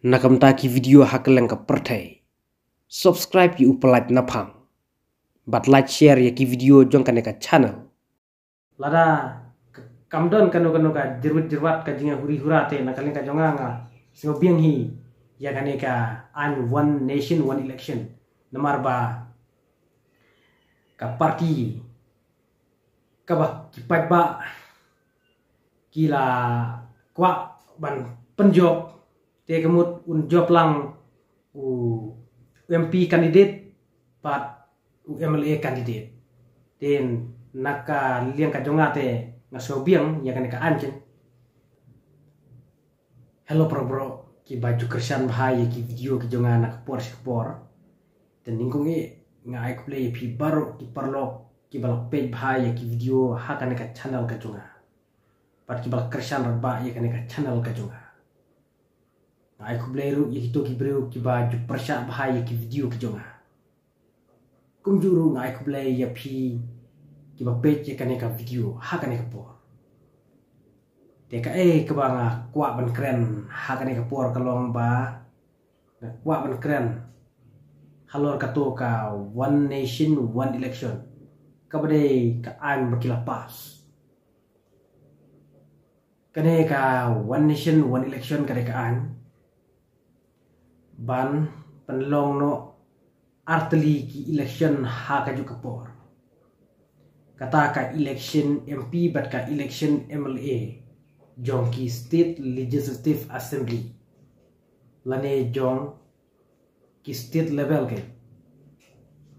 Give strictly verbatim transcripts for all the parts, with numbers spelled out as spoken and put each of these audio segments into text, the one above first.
Na ka bynta ki video ha kylleng ka pyrthei, subscribe ïa u Pyllait Naphang bad like share ïa ki video jong kane ka channel. Lada kam don kano kano ka jyrwit jyrwat ka jingïahuri hura te na ka liang ka jong nga nga sngewbiang hi ïa kane ka aiñ One Nation One Election. Namar ba ka party kaba ki paidbah ki la kwah ban pynjop te ka mut un jop lang u M P candidate bad u M L A candidate. Te na ka liang ka jong nga te nga sngewbiang ïa kane ka aiñ. Hello para bro, ki ba ju kyrshan bha ïa ki video ki jong nga na ka por sha ka por. Te nyngkong eh nga ai khublei ïa phi baroh ki paralok ki ba la peit bha ïa ki video ha kane ka channel ka jong nga. Bad ki ba la kyrshan rat bha ïa kane ka channel ka jong nga. Nga ai khublei ruh ïa kito ki briew ki ba ju pyrshah bha ïa ki video ki jong nga. Kumjuh ruh nga ai khublei ïa phi ki ba peit ïa kane ka video ha kane ka por. Te kaei kaba nga kwah ban kren ha kane ka por ka long ba nga kwah ban kren halor kato ka One Nation One Election kaba dei ka aiñ ba ki la pass. Kane ka One Nation One Election ka dei ka aiñ ban pynlong noh artylli ki election ha kajuh ka por. Kata ka election M P bad ka election M L A jong ki State Legislative Assembly lane jong ki state level ki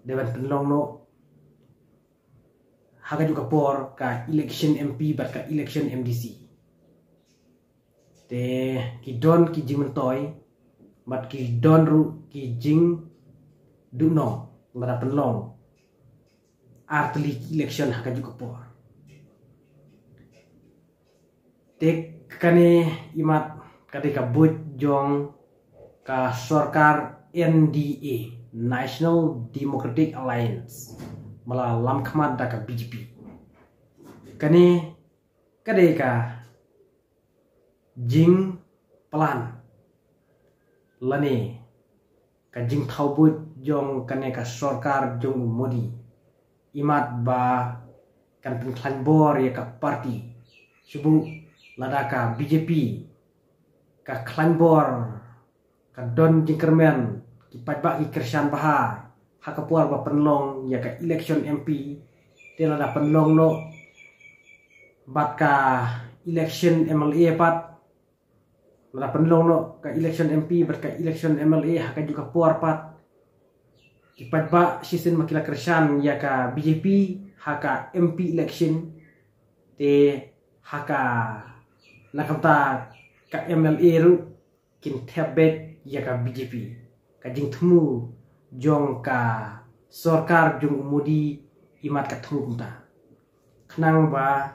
dei ban pynlong noh ha kajuh ka por ka election M P bad ka election M D C. Te ki don ki jingmyntoi bad ki don ruh ki jingduhnong ba la pynlong artylli ki election ha kajuh ka por. Te kane imat ka dei ka buit jong ka sorkar N D A, National Democratic Alliance, ba la lam khmat da ka B J P. Kane ka dei ka jingplan lane ka jingthaw buit jong kane ka sorkar jong u Modi. Imat ba kan pynkhlaiñ bor ïa ka party. Shu buh lada ka B J P ka khlaiñ bor ka don jingkyrmen ki paidbah ki kyrshan bha ha ka por ba pynlong ïa ka election M P te lada pynlong noh bad ka election M L A pat. Lada pynlong noh ka election M P bad ka election M L A ha kajuh ka por pat. Ki paidbah shisien ma ki la kyrshan ïa ka B J P ha ka M P election te ha ka na ka bynta ka M L A ruh kin thep beit ïa ka B J P. Ka jingthmu jong ka sorkar jong u Modi imat ka thmu kumta. Khnang ba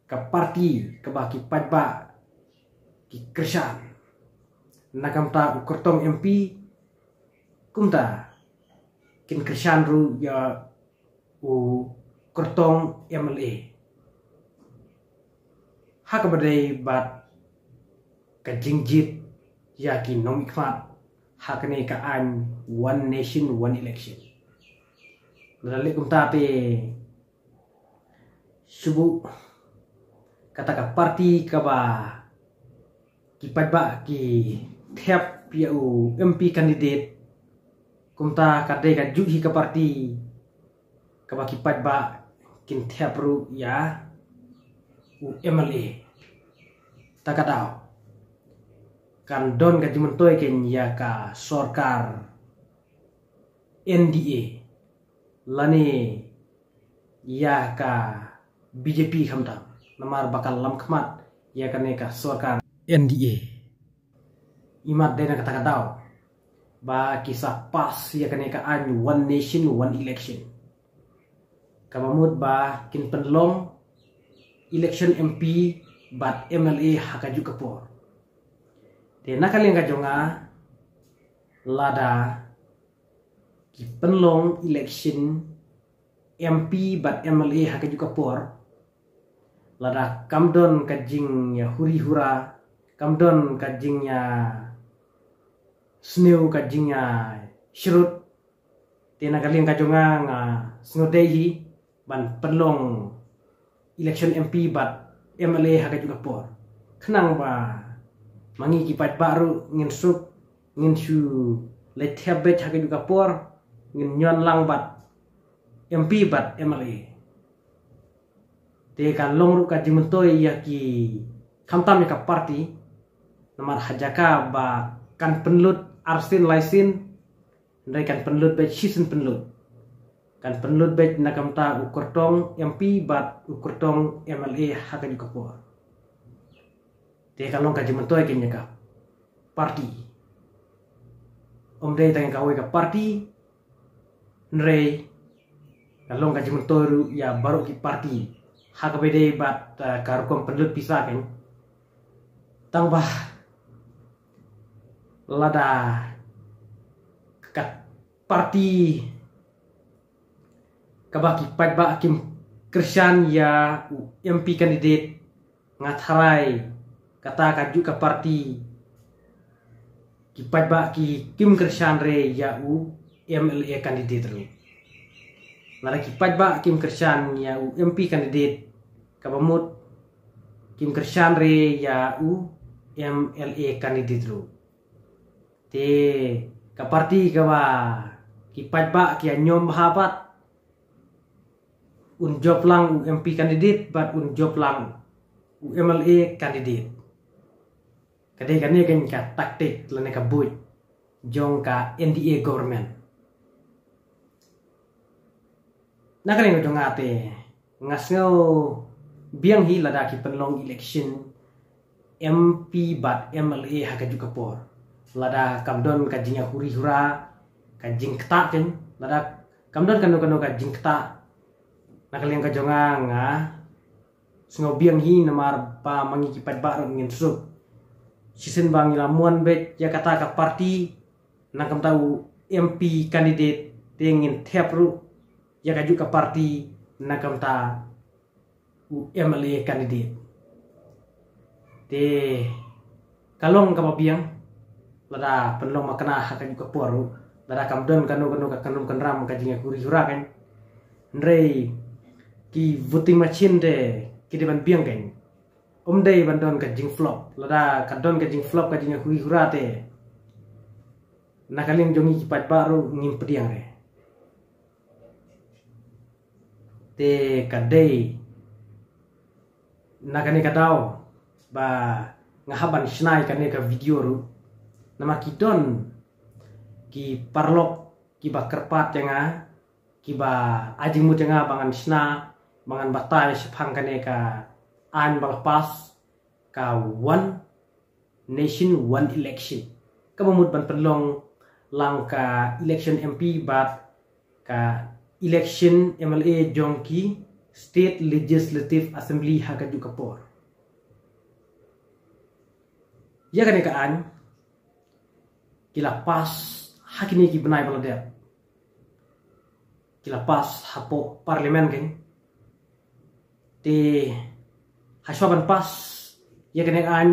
ka party kaba ki paidbah ki kyrshan na ka bynta u kyrtong M P kumta kin kyrshan ruh ïa u kyrtong M L A. Ha kaba dei bad ka jingjied ïa ki nongmihkhmat ha kane ka aiñ One Nation One Election. Lada leh kumta te shu buh kata ka party kaba ki paidbah ki thep ïa u M P candidate kumta ka dei kajuh hi ka party kaba ki paidbah kin thep ruh ïa u M L A. Ta ka daw kan don ka jingmyntoi kein ïa ka sorkar N D A lane ïa ka B J P khamtam namar ba ka lam khmat ïa kane ka sorkar N D A. Imat dei na kata ka daw ba ki sa pass ïa kane ka aiñ One Nation One Election kaba mut ba kin pynlong election M P bad M L A ha kajuh ka por. Te na ka liang ka jong nga lada ki pynlong election M P bad M L A ha kajuh ka por lada kam don ka jingïahuri hura kam don ka jingïa sniew ka jingïashrut. Te na ka liang ka jong nga nga sngewdei hi ban pynlong election M P bad M L A ha kajuh ka por. Khnang ba ma ngi ki paidbah ruh ngin suk, ngin shu leit thep beit ha kajuh ka por, ngin ñion lang bad M P bad M L A. Te ka long ruh ka jingmyntoi ïa ki, khamtam ïa ka party, namar ha jaka ba kan pynlut arsien laisien, hynrei kan pynlut beit shisien pynlut. Kan pynlut beit na ka bynta u kyrtong M P bad u kyrtong M L A ha kajuh ka por. Te ka long ka jingmyntoi kein ïa ka party. Ym dei tang ïa kawei ka party, hynrei ka long ka jingmyntoi ruh ïa baroh ki party ha kaba ïadei bad, eh, ka rukom pynlut pisa kein. Tang ba lada ka party kaba ki paidbah kim kyrshan ïa u M P candidate, nga tharai kata kajuh ka party ki paidbah ki kim kyrshan re ïa u M L A candidate ruh. Lada ki paidbah kim kyrshan ïa u M P candidate, kaba mut kim kyrshan re ïa u M L A candidate ruh. Te ka party kaba ki paidbah ki ïa ñiom bha pat, un jop lang u M P candidate bad un jop lang u M L A candidate. Ka dei kane kein ka taktik lane ka buit jong ka N D A government. Na ka liang jong nga te, nga sngew biang hi lada ki pynlong election M P bad M L A ha kajuh ka por. Lada kam don ka jingïahuri hura, ka jingktah kein, lada kam don kano kano ka jingktah, na ka liang ka jong nga nga sngew biang hi namar ba ma ngi ki paidbah ruh ngin suk. Shisien ba ngi la mon beit ïa kata ka party na ka bynta u M P candidate, te ngin thep ruh ïa kajuh ka party na ka bynta u M L A candidate. Te ka long kaba biang lada pynlong makna ha kajuh ka por ruh, lada kam don kano kano ka kynrum kynram ka jingïahuri hura kein. Hynrei ki voting machine te ki dei ban biang kein. Ym dei ban don ka jingflop. Lada ka don ka jingflop ka jingïahuri hura te, na ka liang jong ngi ki paidbah ruh ngim pdiang re. Te ka dei na kane ka daw ba nga hap ban shna ïa kane ka video ruh, namar ki don ki paralok kiba kyrpad ïa nga, kiba ai jingmut ïa nga ba ngan shna, ba ngan batai shaphang kane ka aiñ ba la pass, ka One Nation One Election, kaba mut ban pynlong lang ka election M P bad ka election M L A jong ki State Legislative Assembly ha kajuh ka por. Ïa kane ka aiñ ki la pass ha kine ki bnai ba la dep. Ki la pass hapoh Parliament kein. Te hashwa ban pass ïa kane ka aiñ,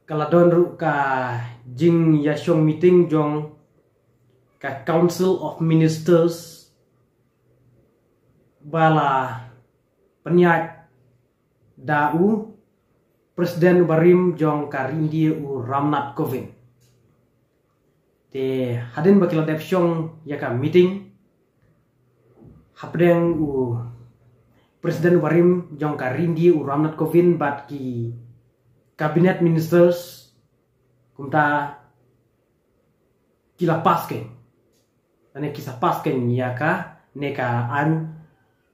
ka la don ruh ka jingïashong meeting jong ka Council of Ministers ba la pynïaid da u President uba rim jong ka ri India, u Ramnath Kovind. Te hadien ba ki la dep shong ïa ka meeting, hapdeng u President uba rim jong ka ri India, u Ramnath Kovind, bad ki Cabinet Ministers, kumta ki la pass kein, lane ki sa pass kein ïa kane ka aiñ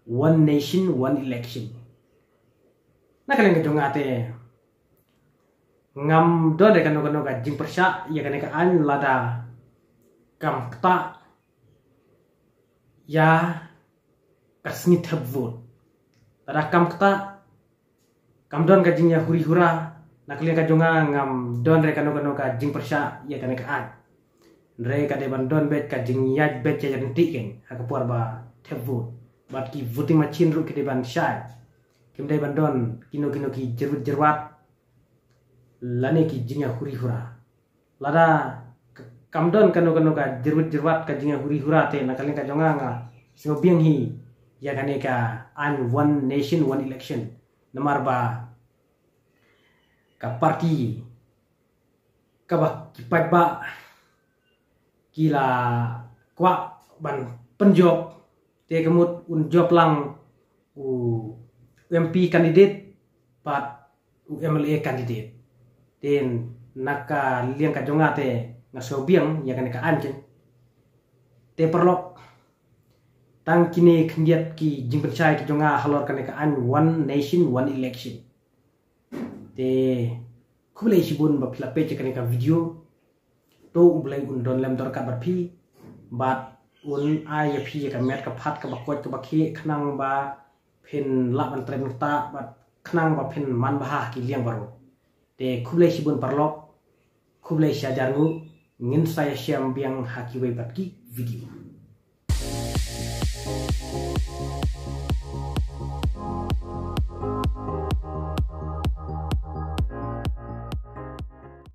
One Nation One Election. Na ka liang ka jong nga te, ngam don re kano kano ka jingpyrshah ïa kane ka aiñ lada kam ktah ïa ka sngi thep vote. Lada kam ktah, kam don ka jingïahuri hura, na ka liang ka jong nga ngam don re kano kano ka jingpyrshah ïa kane ka aiñ. Hynrei ka dei ban don beit ka jingïaid beit ïaid ryntih kein ha ka por ba thep vote. Bad ki voting machine ruh ki dei ban shai. Kim dei ban don kino kino ki jyrwit jyrwat lane ki jingïahuri hura. Lada kam don kano kano ka jyrwit jyrwat ka jingïahuri hura te na ka liang ka jong nga nga sngewbiang hi ïa kane ka aiñ one nation one election. Namar ba ka party kaba ki paidbah ki la kwah ban pynjop, te ka mut un jop lang u M P candidate bad u M L A candidate. Te na ka liang ka jong nga te nga sngewbiang ïa kane ka aiñ. Te paralok, tang kine khyndiat ki jingpynshai ki jong nga halor kane ka aiñ one nation one election. Te khublei shibun ba phi la peit ïa kane ka video. To U Blei un don lem dorkat bad phi bad un ai ïa phi ïa ka met ka phad kaba koit kaba khih khnang ba phin lah ban trei nangta bad khnang ba phin man bha ha ki liang baroh. Te khublei shibun paralok, khublei shihajar nguh, ngin sa ïashem biang ha kiwei pat ki video.